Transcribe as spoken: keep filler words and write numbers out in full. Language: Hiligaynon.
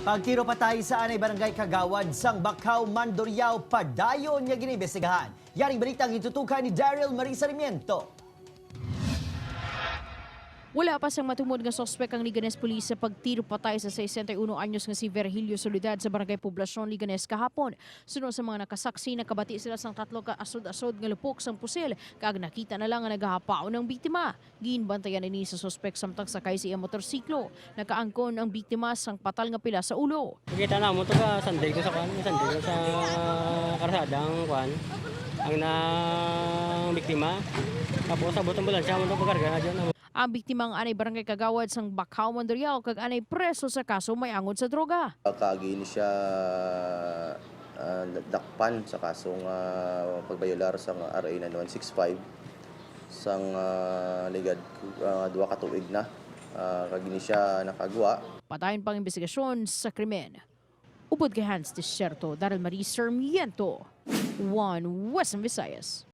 Pagtiro patay sa anay barangay kagawad sang Bacau, Mandurriao, padayon nga giniimbestigahan. Yaring balita ang gitutukan ni Daryl Marie Sarmiento. Wala pa sang matumod nga suspek ang Leganes Police sa pagtiro patay sa sesenta y uno anyos nga si Virgilio Soledad sa Barangay Poblacion, Leganes kahapon. Suno sa mga nakasaksi, nakabati sila sang tatlo ka asod-asod nga lupok sang pusil kag nakita na lang nga nagahapaon ang biktima. Ginbantayan ini sa suspek samtang sakay sa iya motorsiklo. Nakaangkon ang biktima sang patal nga pila sa ulo. Nakita namo to ka sandal ko sa kwan, sandal ko sa karsada ang kwan, ang nang biktima. Tapos abot ang ambulansya mo to pagkarga na dyan. Ang biktima ang anay barangay kagawad sang Bacau, Mandurriao kag anay preso sa kaso may angod sa droga. Kaagi ni siya, ah, dakpan sa kaso nga pagbayolar sa R A nine one six five sang, ah, ligad, ah, duha ka tuig na, ah, kag ini siya nakagwa. Padayon pang imbestigasyon sa krimen. Upod kay Hans Desierto, Daryl Marie Sarmiento, One Western Visayas.